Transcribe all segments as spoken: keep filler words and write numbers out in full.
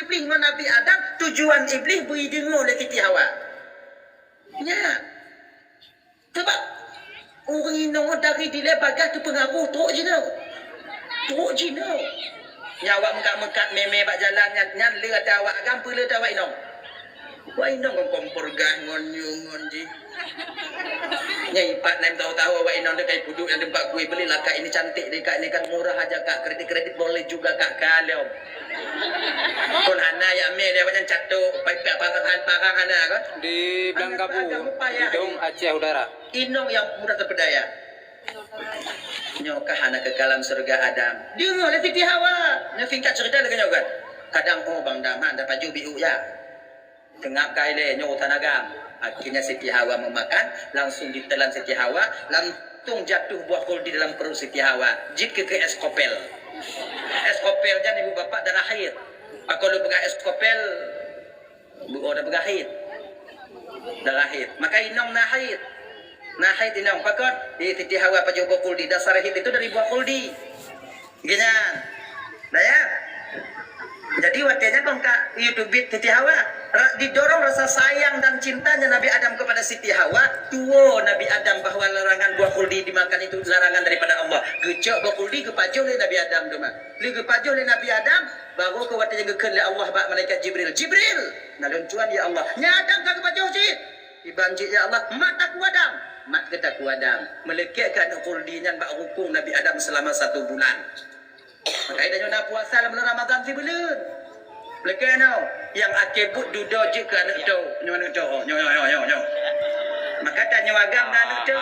Iblih ngon Nabi Adam, tujuan Iblih beuideungoe lé Siti Hawa. Nyan. Sabab ureuëng inong dari dilée bagaih teupeungaruh trok jinoe. Trok jinoe. Nyan awak meukat-meukat mé-mé bak jalan nyan, nyan le ata awak agam, peue le ata awak inong. Wah, inong kon kompor gah ngon nyoe ngon jih. Nyang ipat nem tahu-tahu awak inong dekai puduk nyang tempat kui beli lah, Kak, ini cantik deh, Kak, ini kan murah aja, Kak, kredit-kredit boleh juga, Kak, kalau. Kon hana ya mé dia macam catuk, pai parang hana kan? Di Blangkabu, Hidong Aceh Utara. Inong yang mudah terpedaya. Nyoe kah hana keukalam syurga Adam. Deungoe lé Siti Hawa. Nyoe singkat cerita lagée nyoe kan. Kadang oh bang Dam han dapat ju biu ya. Teungab kai lé nyoe urusan agam. Akhirnya Siti Hawa meumakan, langsung ditelan Siti Hawa, langsung jatuh buah khuldi dalam perut Siti Hawa. Jeuet keu, keu es kopel. Es kopel nyan ibu bapak darah haid. Pakon lôn peugah es kopel, beuo dah peugah haid. Darah haid. Maka inong na haid. Na haid inong. Pakon? Di Siti Hawa pajoh buah khuldi. Dasar haid itu dari buah khuldi. Geuhnyan. Nah ya. Jadi watée nyan kon ka YouTube Siti Hawa. Ra-, didorong rasa sayang dan cintanya Nabi Adam kepada Siti Hawa, tuwo Nabi Adam bahwa larangan buah khuldi dimakan itu larangan daripada Allah. Geucok buah khuldi geupajoh lé Nabi Adam teuma. Lé geupajoh lé Nabi Adam, baru keu watée nyan geukheun lé Allah bak malaikat Jibril, "Jibril, na lôn tuan ya Allah. Nyan Adam ka geupajoh cit." Iban cit ya Allah, "Mat takue Adam." Mat geutakue Adam. Meuleukat keu aneuk khuldi nyan bak rukung Nabi Adam selama satu bulan. Makajih tanyoe na puasa lam bulan Ramadan sibuleuen. Lagée nyoe, nyang akhé buet dudoe jeuet keu aneuk toh. Nyoe aneuk toh, oh, nyoe, nyoe, nyoe, nyoe, nyoe. Maka tanyoe agam na aneuk toh.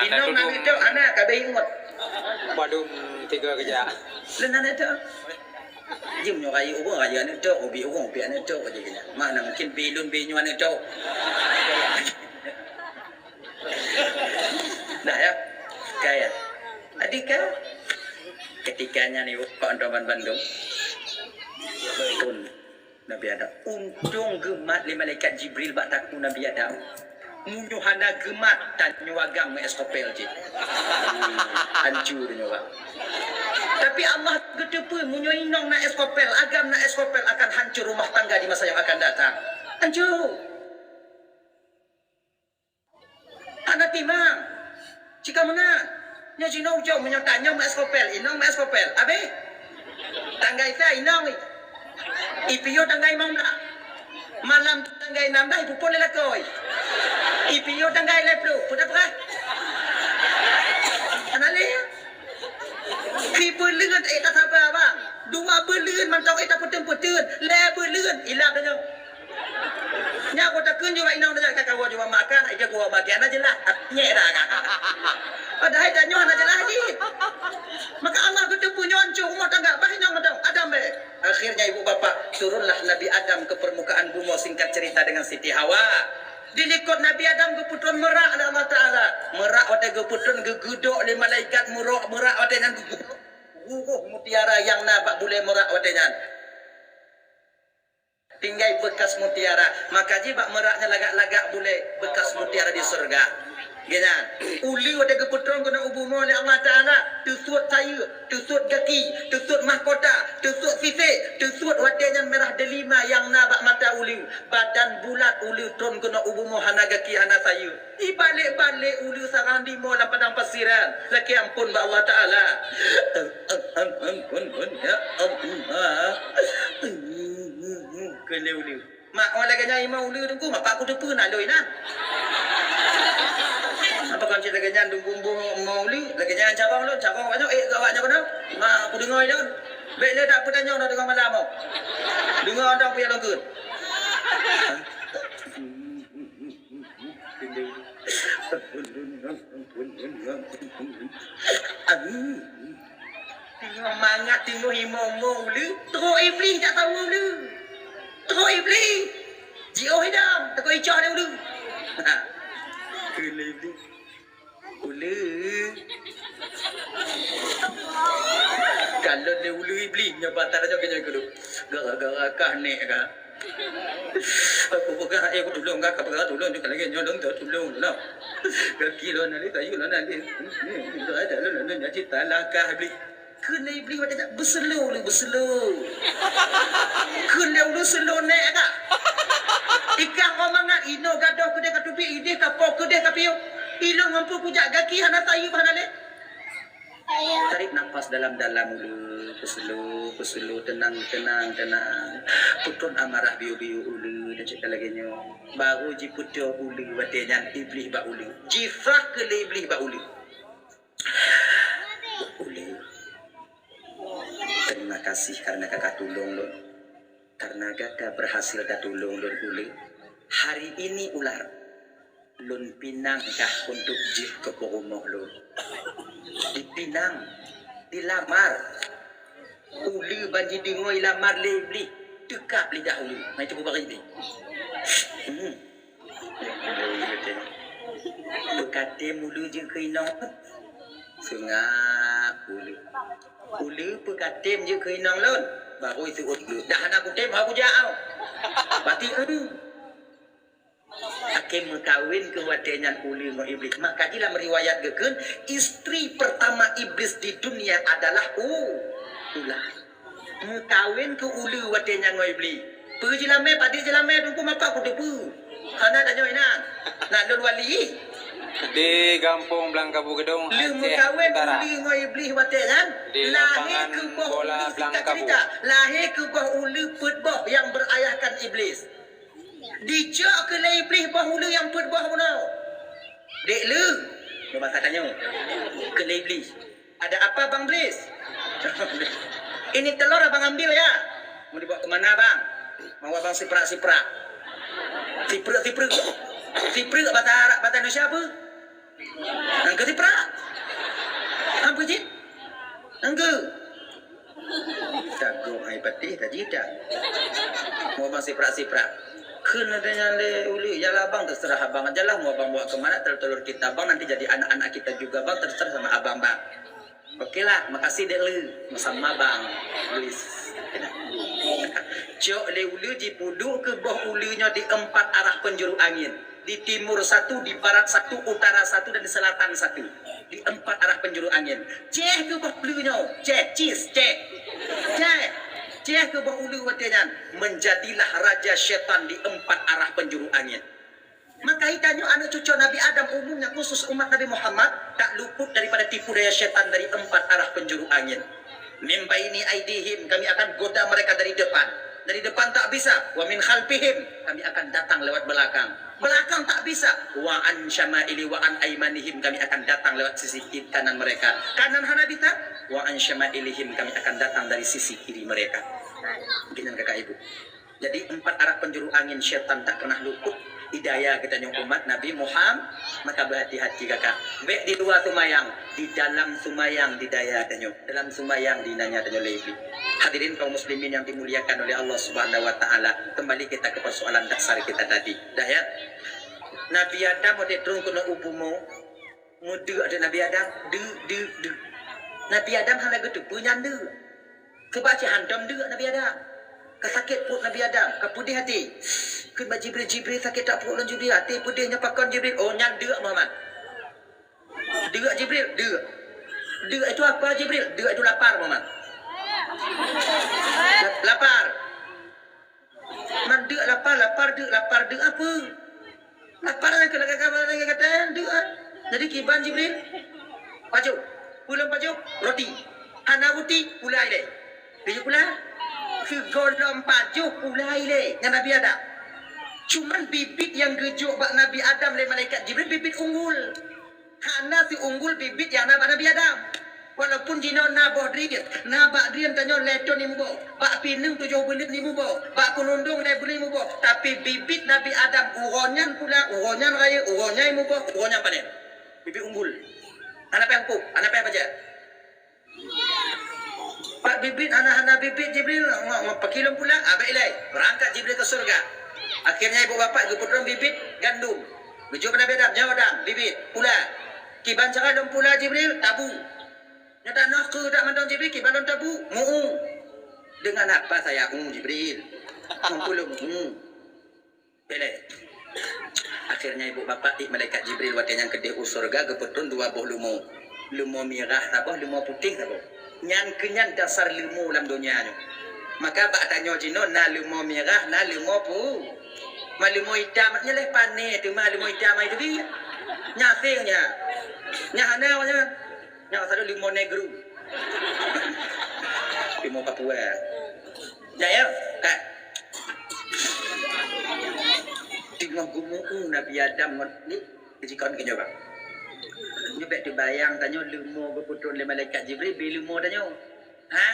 Inong na aneuk toh, hana ka beuingat. Padum tiga keujak. Lôn na aneuk toh. Jeuem nyoe rayeuk ureueng, rayeuk aneuk toh, ubi ureueng, ubi aneuk toh, ka jeuet nyan. Mana mungkin bi lôn bi nyoe aneuk toh. Nah ya. Kaya. Adik ka? Ketika nyan ibu kok antoman bandum. Pun Nabi Adam. Untung geumat lé malaikat Jibril bak takue Nabi Adam. Meunyoe hana geumat, tanyoe agam ngon es kopel cit. Hancur nyoe, Bang. Tapi Allah geuteupeue, meunyoe inong na es kopel, agam na es kopel, akan hancur rumah tangga di masa yang akan datang. Hancur. Hana timang. Cika meunan. Nyoe jinoe ujoe meunyoe tanyoe meues kopel, inong meues kopel. Abéh? Tanggai sa inong. Ipiôh tanggai limong blah. Malam tanggai nam blah ipupon lé lakoe. Ipiôh tanggai lhèe plôh. Peue dah peugah? Hana lé. Sibuleuen ék tasaba, bang. Dua buleuen mantong ék tapeuteun-peuteun. Lhèe buleuen ilang tanyoe. Nyan ku takheun jubak inong teuka kawoe jubak mak kah, ija kuwoe mak kah, hana jeulaih. Nyek dah. Padahai tanyoe hana jeulaih jih. Maka Allah geuteupeue nyoe hancô rumoh tangga, bah inong mantong, Adam bèk. Akhirnya ibu bapak, turunlah Nabi Adam ke permukaan bumoe, singkat cerita dengan Siti Hawa. Dilikot Nabi Adam geupeutron meurak lé Allah Taala. Meurak watèe geupeutron geugeudok lé malaikat meurak, meurak watèe nyan geuguroh mutiara nyang na bak bulèe meurak watèe nyan. Tinggai beukas mutiara. Maka jih bak meurak nyan lagak-lagak bulèe beukas mutiara di syeuruga. Geuhnyan, uleue watèe geupeutron keunoe u bumoe lé Allah Taala, teusuet sayeuep, teusuet gaki, teusuet mahkota, teusuet sisek, teusuet watèe nyan mirah delima nyang na bak mata uleue. Badan bulat uleue tron keunoe u bumoe hana gaki, hana sayeuep. Ibalek-balek uleue sarang limo lam padang pasiran. Lakèe ampôn bak Allah Taala. Ampôn, ampôn, ya Allah. Keu lé uleue. Mak, oh, lagèe nyan imong uleue teungku, mak, pak kuteupeue na lôn inan. Apa kon cit lagèe nyan dum bumbu imong uleue, lagèe nyan carông lôn, carông awak nyoe, ék keu awak nyoe keunoe. Mak, kudeungö lôn. Bèk lé dak peutanyong dah teungoh malam, oh. Deungö dah peue nyang lôn kheun. Teungoh mangat, teungoh imong-imong uleue, trok Iblih jak saweue uleue. Trok Iblih. Jiôh idam, takot icoh lé uleue. Keu lé Iblih. Uleue. Kalon lé uleue Iblih nyoe bak tanyoe keunyoe keudroe. Gara-gara kah nèk kah. Aku peugah, eh, aku tulông kah, ka peugah tulông, ka lagèe nyoe dong, tulông, tulông. Gaki lôn na lé, kayu lôn na lé. Ni, ni, tu ada lôn, lôn, lôn, jadi talah kah Iblih. Kheun lé Iblih watèe nyan, beuseulo uleue, beuseulo. Kheun lé uleue Dalam-dalam uleue, peuseulo, peuseulo, teunang, teunang, teunang. Peutrôn amarah biyeu-biyeu uleue, dan cit lagèe nyoe. Baru jipeutôh uleue watèe nyan Iblih bak uleue. Jifah keu lé Iblih bak uleue. Uleue, terima kasih karena kakak tulông lôn. Karena gata berhasil tatulông lôn uleue, hari ini ular lôn pinang kah untuk jeuet keu peurumoh lôn. Dipinang, dilamar. Uleue ban jideungoe lamar lé Iblih, teukab lidah uleue. Nah, itu bukan Iblih. Hmm. Peukatem uleue jeuet keu inong. Seungab uleue. Uleue peukatem jeuet keu inong lôn. Baru itu uleue. Dah hana kutem, ha kujak au. Berarti, hmm. Akhé meukawen keu watèe nyan uleue ngon Iblih. Maka di dalam riwayat geukheun, istri pertama Iblis di dunia adalah u-, ular. Meukawen keu uleue watèe nyan ngon Iblih. Peue jilamé, padé jilamé, dukung apa kuteupeue. Hana tanyoe inan. Nak lôn wali. Di Gampông Blangkabu Geudong, Lheueh Aceh meukawen Utara. Uleue ngon Iblih watèe nyan, di lahé lapangan keu boh bola uleue, singkat Blangkabu. Cerita, lahé keu boh uleue peuet boh nyang berayahkan Iblis. Dicok keu lé Iblih boh uleue nyang peuet boh bunoe. Dek le, nyoe basa tanyoe. Keu lé Iblih. Ada apa, Bang Blis? Ini telur abang ambil ya. Mau dibawa ke mana, Bang? Mau abang siprak-siprak. Siprek-siprek. Siprek bahasa Arab, bahasa Indonesia apa? Nangka siprak. Apa cit? Nangka. Tagoh hai patéh tajih dah. Mau abang siprak-siprak. Kheun ada nyang lé uleue, yalah bang, terserah abang aja lah, mau abang bawa ke mana telur-telur kita bang, nanti jadi anak-anak kita juga bang, terserah sama abang bang. Oke lah, makasih dek le, sama bang. Please. Cok lé uleue jipuduk keu boh uleue nyoe di empat arah penjuru angin. Di timur satu, di barat satu, utara satu, dan di selatan satu. Di empat arah penjuru angin. Ceh keu boh uleue nyoe. Ceh, cis, ceh. Ceh. Ceh keu boh uleue watèe nyan. Menjadilah raja syaitan di empat arah penjuru angin. Maka geutanyoe aneuk cucu Nabi Adam, umumnya khusus umat Nabi Muhammad, tak luput daripada tipu daya syaitan dari empat arah penjuru angin. Min baini aidihim, kami akan goda mereka dari depan. Dari depan tak bisa, wa min khalfihim, kami akan datang lewat belakang. Belakang tak bisa, wa an syama'ili wa an aimanihim, kami akan datang lewat sisi ki-, kanan mereka. Kanan hana bisa, wa an syama'ilihim, kami akan datang dari sisi kiri mereka. Mungkin kakak ibu. Jadi, empat arah penjuru angin syaitan tak pernah luput di daya geutanyoe umat Nabi Muhammad. Maka, berhati-hati kakak. Bèk di luwa seumayang, di dalam seumayang di daya tanyoe. Dalam seumayang di nanya tanyoe lé Iblih. Hadirin kaum muslimin yang dimuliakan oleh Allah Subhanahu wa Taala, kembali kita ke persoalan dasar kita tadi. Dah ya? Nabi Adam watèe trôn keunoe u bumoe, meudeuk ateueh Nabi Adam, deuk, deuk, deuk. Nabi Adam hana geuteupeue nyan deuk. Keubah cit hantom deuk Nabi Adam. Ka sakét pruet Nabi Adam, ka peudeh até. Kheun bak Jibril, "Jibril, sakét that pruet lôn Jibril, até peudeh nyoe pakon Jibril?" "Oh, nyan deuk Muhammad." "Deuk Jibril?" "Deuk." "Deuk itu apa Jibril?" "Deuk itu lapar Muhammad." "Lap-, lapar." Man deuk lapar, lapar deuk, lapar deuk apa? Lapar nyan keuh lagèe kawan lagèe gata deuk, ah. Jadi kiban Jibril, pajoh. Peue lom pajoh? Roti. Hana roti, pula ilèe. Laju pula, sigohlom pajoh, pula ilèe ngon Nabi Adam. Cuman bibit nyang geujok bak Nabi Adam lé malaikat Jibril bibit unggul. Hana siunggul bibit nyang na bak Nabi Adam. Walaupun jinoe na boh drien, na bak drien tanyoe lhèe thon imuboh, bak pineung tujoh buleuen imuboh, bak keunundong lhèe buleuen imuboh, tapi bibit Nabi Adam uroe nyan pula, uroe nyan rayeuk, uroe nyan imuboh, uroe nyan panen. Bibit unggul. Hana payah pupuk, hana payah pajan. Bak bibit hana-hana bibit Jibril, ngo-, ngo-, pakilom pula, abék ilèe. Beurangkat Jibril keu syeuruga. Akhirnya ibu bapak geupeutron bibit gandum. Geujok bak Nabi Adam, "Nyoe Adam, bibit, pula." "Kiban cara lôn pula Jibril?" "Tabu." "Nyoe tanoh keu dak mantong Jibril, kiban lôn tabu?" "Mu-u." "Dengan apa saya mu Jibril?" "Mumpulom mu." Belek. Akhirnya ibu bapak, di malaikat Jibril watèe nyang keudeh u syeuruga geupeutron dua boh leumo. Leumo mirah saboh, leumo putéh saboh. Nyan keuh nyan dasar leumo lam donya nyoe. Maka bak tanyoe jinoe na leumo mirah, na leumo pu-, ma leumo itam, nyan lé pané teuma leumo itam ai teubiet. Nyan asèng nyan. Nyan hana nyan. Nyan asai leumo negro. Timu Papua. Ya, ya. Ka. Teungoh geumeu-u Nabi Adam ngon ni, jikon keunyoe, bang. Nyoe bèk teubayang tanyoe leumo geupeutron lé malaikat Jibril, bi leumo tanyoe. Ha?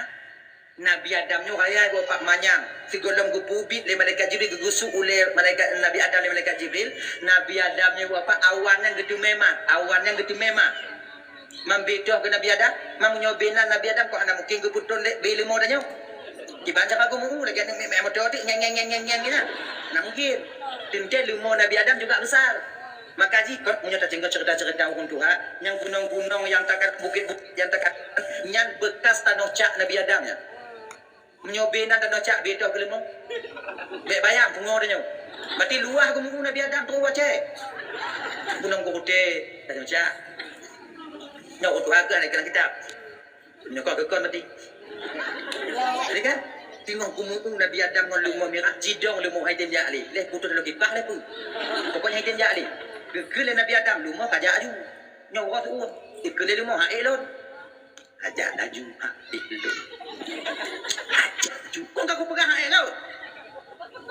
Nabi Adam nyoe raya geupat manyang, sigohlom geupeubiet lé malaikat Jibril, geugusuk ulèe malaikat Nabi Adam lé malaikat Jibril. Nabi Adam nyoe geupat awan nyan geuteumé mah, awan nyan geuteumé mah. Mambetoh keu Nabi Adam, meunyoe bina Nabi Adam kok hana mungkin geupeutron lé bi leumo tanyoe. Kiban cara geumeu-u lagèe aneuk mèk-mèk moto tu, nyeng, nyeng, nyeng, nyeng, nyeng, gitu. Hana mungkin. Teuntèe leumo Nabi Adam juga besar. Maka jih, kon meunyoe taceungon cerita-cerita ureueng tuha, nyang gunong-gunong nyang takat, bukét-bukét nyang takat, nyan bekas tanoh cak Nabi Adam nyan. Meunyoe bina tanoh cak, betoh keu leumo. Bèk bayang pungo tanyoe. Berarti luwah geumeu-u Nabi Adam trôh u Aceh. Gunong Geurutèe, tanoh cak. Nyoe ureueng tuha keu aneuk kitab. Nyoe ka geukon mati. Jadi kan? Teungoh geumeu-u Nabi Adam ngon leumo mirah, jidong leumo han tem jak lé. Lé putus lé kipah lé peue. Pokoknya han tem jak lé. Geukheun lé Nabi Adam, leumo ka jak aju. Nyoe uroe seuueh. Geukheun lé leumo, "Hak ék lôn." Ka jak laju, "Hak ék lôn." Ka jak laju. Kon ka kupeugah hak ék lôn.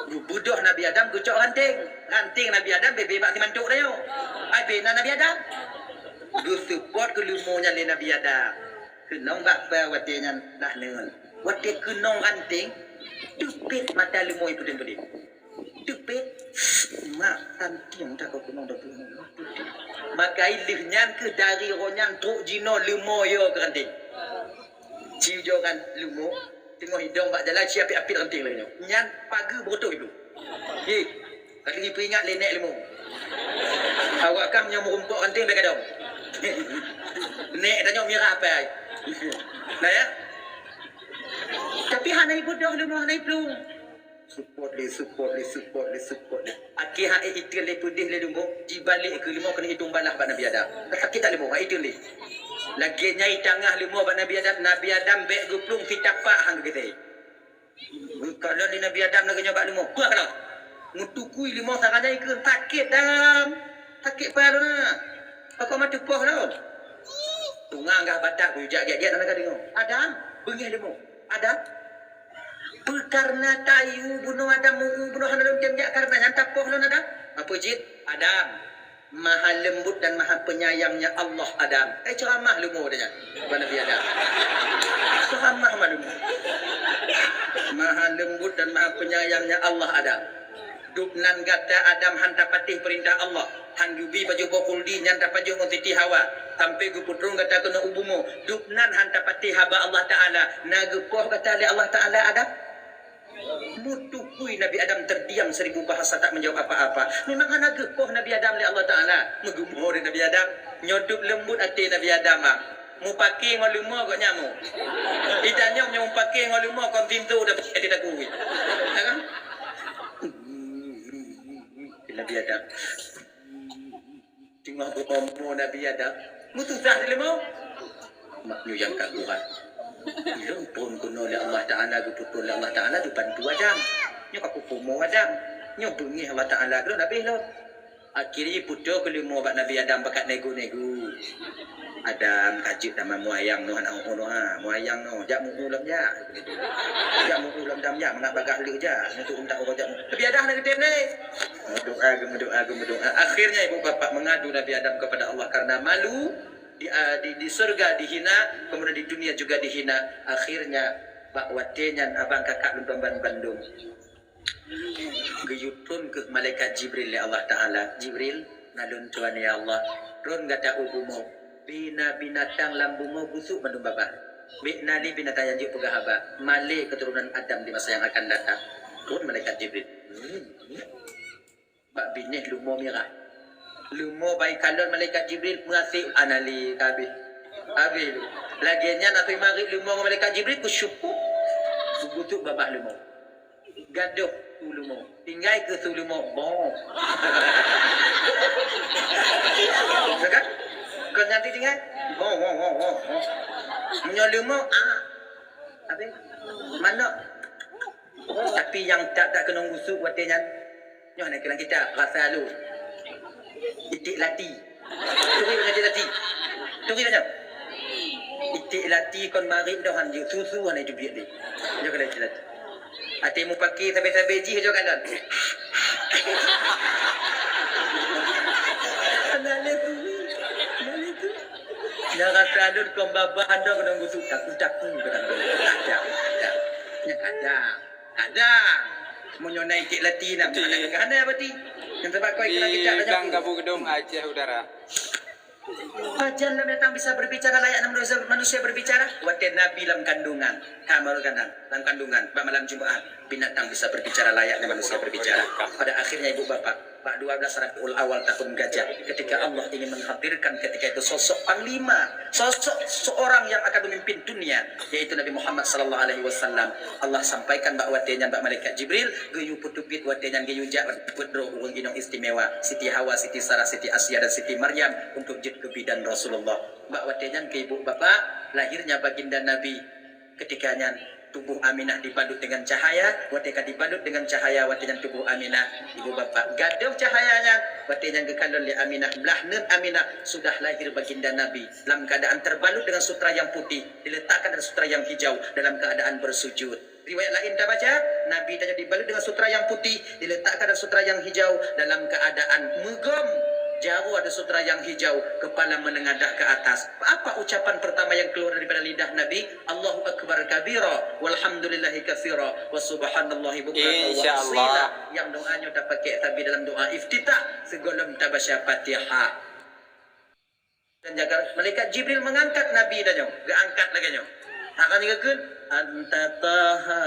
Geubeudôh Nabi Adam geucok ranting. Ranting Nabi Adam bèbèe bak simantok tanyoe. Ai bina Nabi Adam. Geuseupôt keu leumo nyan lé Nabi Adam. Keunong bak peuet watèe nyan dah neuen. Watèe keunong ranting, teupet mata leumo ipeudeueng-peudeueng. Teupet, mak tantieng that keu keunong dah keunong. Maka i lheueh nyan keuh dari roh nyan trôk jinoe leumo yo keu ranting. Ci ujoe kan leumo, teungoh idong bak jalan, ci apit-apit ranting lagèe nyoe. Nyan pageue beureutoh iblôh. Hi, ka lheueh ipeuingat lé nèk leumo. Awak kan nyoe meurumpok ranting bèk gadong. Nèk tanyoe mirah pai. Nah ya. Tapi hana ibeudôh leumo, hana iplueng. Seupôt lé, seupôt lé, seupôt lé, seupôt lé. Akhé hana iteun lé, peudeh lé leumo, jibalek keu leumo keuneuk itong balah bak Nabi Adam. Sakét that leumo, hana iteun lé. Lagèe nyan itangah leumo bak Nabi Adam, Nabi Adam bèk geuplueng sitapak han geugeuthèe. Geukalon lé Nabi Adam lagèe nyoe bak leumo, "Peue kalon?" Meutukui leumo sagai nyan ikheun, "Sakét, Adam! Sakét pai lôn na! Pakon ma teupoh lôn?" Tungang gah batat, geujak gèt-gèt na ka deungoe. "Adam!" Beungèh leumo. "Adam! Peue kareuna tayue bunoe Adam, meu-u bunoe hana lôn tem jak kareuna nyan tapoh lôn, Adam?" "Apa cit?" "Adam, maha leumbot dan maha penyayangnya Allah, Adam." Eh, ceuramah leumo nyan bak Nabi Adam. Ceuramah ma leumo. "Maha leumbot dan maha penyayangnya Allah, Adam. Dubnan gata Adam han tapatéh peurintah Allah, han geubi pajoh boh khuldi nyan tapajoh ngon Siti Hawa, sampoe geupeutron gata keunoe u bumoe. Dubnan han tapatéh haba Allah Taala, na geupoh gata lé Allah Taala, Adam?" Meutukui Nabi Adam terdiam seribu bahasa tak menjawab apa-apa. Memang hana geupoh Nabi Adam lé Allah Taala. Meugeumoe lé Nabi Adam. Nyoe dub leumbot até Nabi Adam, ah. Mupake ngon leumo gobnyan mo. Ita nyoe nyoe mupake ngon leumo kon pintoe dah peucaya ati takui. Ya kan? Nabi Adam. Teungoh geumoe Nabi Adam. Meususah di leumo. Mak nyoe nyang ka kuat. Ilôn phon keunoe lé Allah Taala, geupeuphon lé Allah Taala dibantu Adam. Nyoe ka kupumoe Adam. Nyoe beungèh Allah Taala keu lôn habéh lôn. Akhé jipeutoe keu leumo bak Nabi Adam pakat nego-nego. "Adam, ka jeuet dah meumuayang noh, aneuk unoe ha, muayang noh, jak meu-u lom jak. Jak meu-u lom dam jak, mangat bagah lheueh jak, untuk minta uroe jak meu-u." Tapi Adam hana geutem lé. Meudoa, geumeudoa, geumeudoa. Akhirnya ibu bapak mengadu Nabi Adam kepada Allah karena malu di, ah, di, di surga dihina, kemudian di dunia juga dihina. Akhirnya bak watèe nyan abang kakak lôn ban bandum. Geuyue tron keuh malaikat Jibril lé Allah Taala, "Jibril, na lôn tron ya Allah, tron gata u bumoe, bina binatang lam bumoe busôk bandum babah. Bèk na lé binatang nyang jeuet peugah haba, malèe keuturonan Adam di masa nyang akan datang." Tron malaikat Jibril. Bak binéh leumo mirah. Leumo bai kalon malaikat Jibril, meuasék analé ka habéh. Habéh lé. Lagèe nyan asai magrib leumo ngon malaikat Jibril keusyukup. Beugusôk babah leumo. Gadôh su leumo. Tinggai keu su leumo. Boh. Kan? Kon nyan tinggai. Boh, boh, boh, boh, boh. Meunyoe leumo, ah. Habéh. Manok. Tapi nyang that-that keunong gusôk watèe nyan, nyoe na keunan kitab, rasa lôn. Iték lati. Turi ngon iték lati. Turi nyoe. Cék Lati kon marit doh han jeuet, susu hana jibiet lé. Jok keunan Cék Lati. Até mupake sabe-sabe jih jok kalon. Hana lé tu. Hana lé tu. Nyang rasa lôn kon babah anda keunan geutuk taku-taku keunan. Ada, ada. Nyang ada. Ada. Meunyoe na Cék Lati nak, hana berarti. Nyang sabab kau ikut kita. Di Gang Gabu Gedong, Aceh Utara. Pajan lam binatang bisa berbicara layaknya manusia, manusia berbicara? Watèe Nabi lam kandungan, ka maru kandang, lam kandungan, bak malam Jumat, binatang bisa berbicara layaknya manusia berbicara. Pada akhirnya, ibu bapak, bak dua belas Rabiul Awal tahun Gajah, ketika Allah ingin menghadirkan ketika itu sosok panglima, sosok seorang yang akan memimpin dunia, yaitu Nabi Muhammad sallallahu alaihi wasallam, Allah sampaikan bak watèe nyan bak malaikat Jibril, geuyue peuteubiet watèe nyan geuyue jak peuet droe ureueng inong istimewa, Siti Hawa, Siti Sarah, Siti Asia, dan Siti Maryam untuk jeuet keu bidan Rasulullah. Bak watèe nyan keu ibu bapak, lahirnya baginda Nabi. Ketika nyan, tubuh Aminah dibalut dengan cahaya, watèe ka dibalut dengan cahaya, watèe nyan tubuh Aminah, ibu bapak, gadôh cahaya nyan, watèe nyan geukalon lé Aminah, blah neuen Aminah, sudah lahir baginda Nabi. Dalam keadaan terbalut dengan sutra yang putih, diletakkan dalam sutra yang hijau dalam keadaan bersujud. Riwayat laén tabaca, Nabi tanyoe dibalut dengan sutra yang putih, diletakkan dalam sutra yang hijau dalam keadaan meugom, jaroe ada sutra yang hijau, kepala menengadah ke atas. Apa ucapan pertama yang keluar daripada lidah Nabi? "Allahu Akbar kabira, walhamdulillahi katsira, wa subhanallahi bukratan wa asila." Insya Allah. Nyang doa nyoe tapakék sabe dalam doa iftitah sigohlom tabaca Fatihah. Dan jaga malaikat Jibril mengangkat Nabi tanyoe, geuangkat lagèe nyoe. Hana geukheun, "Anta Taha,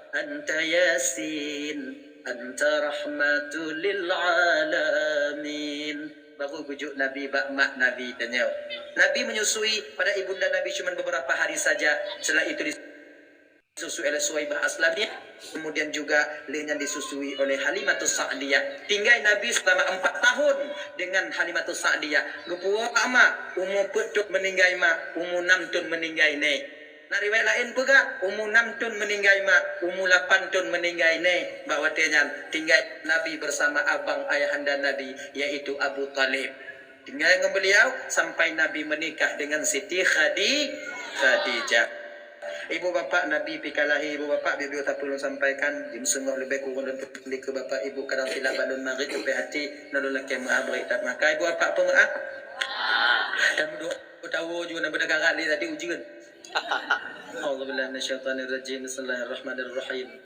anta Yasin, anta rahmatul lil alamin." Baru geujok Nabi bak mak Nabi tanyoe. Nabi menyusui pada ibunda Nabi cuma beberapa hari saja. Setelah itu di susu oleh Suwaibah Aslamiyah, kemudian juga lheueh nyan disusui oleh Halimatus Sa'diyah. Tinggai Nabi selama empat tahun dengan Halimatus Sa'diyah. Geupuwoe ama, umu peuet thon meuninggai ma, umu nam thon meuninggai nèk. Na riwayat laén peugah, umu nam thon meuninggai ma, umu lapan thon meuninggai nèk. Bak watèe nyan, tinggai Nabi bersama abang ayahanda Nabi, yaitu Abu Thalib. Tinggai ngon beliau sampai Nabi menikah dengan Siti Khadi-, Khadijah. Ibu bapak Nabi pih ka lahé, ibu bapak biôh-biôh tapeu lôn sampaikan, jimeuseungoh leubeh kureueng lôn peutuléh keu bapak ibu kadang silap bak lôn marit leubeh até, na lôn lakèe meu'ah bri that maka ibu bapak peumeu'ah. Dan dua tawoe juga na beunegara lé tadi ujeuen. A'udzubillahi minasyaitonirrajim. Bismillahirrahmanirrahim.